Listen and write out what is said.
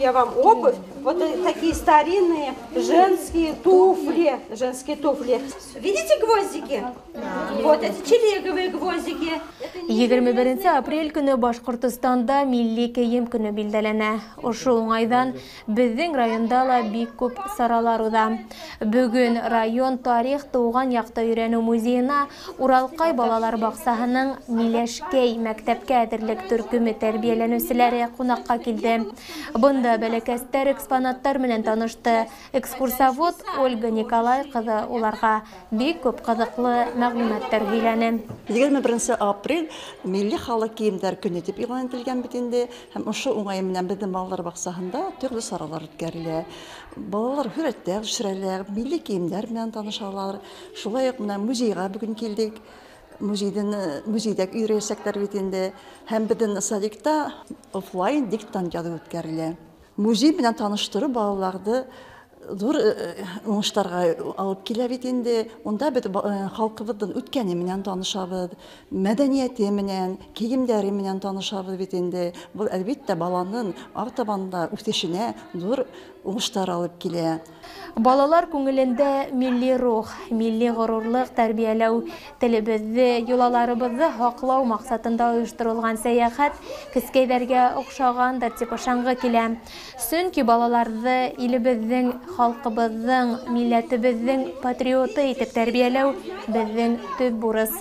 я вам обувь. Вот такие старинные женские туфли. Женские туфли. Видите гвоздики? Вот эти чилеговые гвоздики. 21 апрель көнө Башҡортостанда милли кейем көнө билдәләнә. Ошо уңайҙан беҙҙең районда ла бик күп саралар уҙа. Бөгөн район тарих тыуған яҡты өйрәнеү музейына Уралҡай балалар баҡсаһының Миләшкәй мәктәпкә әҙерлек төркөмө тәрбиәләнеүселәре ҡунаҡҡа килде. Бында бәләкәстәр экспонаттар менән танышты. Экскурсовод Ольга Николай ҡыҙы уларға бик күп ҡыҙыҡлы мәғлүмәттәр һөйләне. 21 апрель милли халыҡ кейемдәр көнө тип иғлан ителгән бит инде, һәм ошо уңайы менән беҙҙең балалар баҡсаһында төрлө саралар үткәрелә. Балалар һүрәттәр төшөрәләр, милли кейемдәр менән танышалар. Шулай уҡ менән музейға бөгөн килдек. Музейҙә өйрәнәсәктәр бит инде. Һәм беҙҙең садикта офлайн диктант яҙыу үткәрелә. Музей менән таныштырыу балаларҙы ҙур уңыштарға алып килә бит инде. Унда беҙ халҡыбыҙҙың үткәне менән танышабыҙ, мәҙәниәте менән, кейемдәре менән танышабыҙ бит инде. Был, әлбиттә, баланың артабан да үҫешенә ҙур уңыштар алып килә. Балалар күңелендә милли рух, милли ғорурлыҡ тәрбиәләү, телебеҙҙе, йолаларыбыҙҙы һаҡлау маҡсатында ойошторолған сәйәхәт кескәйҙәргә оҡшағандыр тип ышанғы килә. Сөнки балаларҙы илебеҙҙең, халҡыбыҙҙың, милләтебеҙҙең патриоты итеп тәрбиәләү беҙҙең төп бурыс.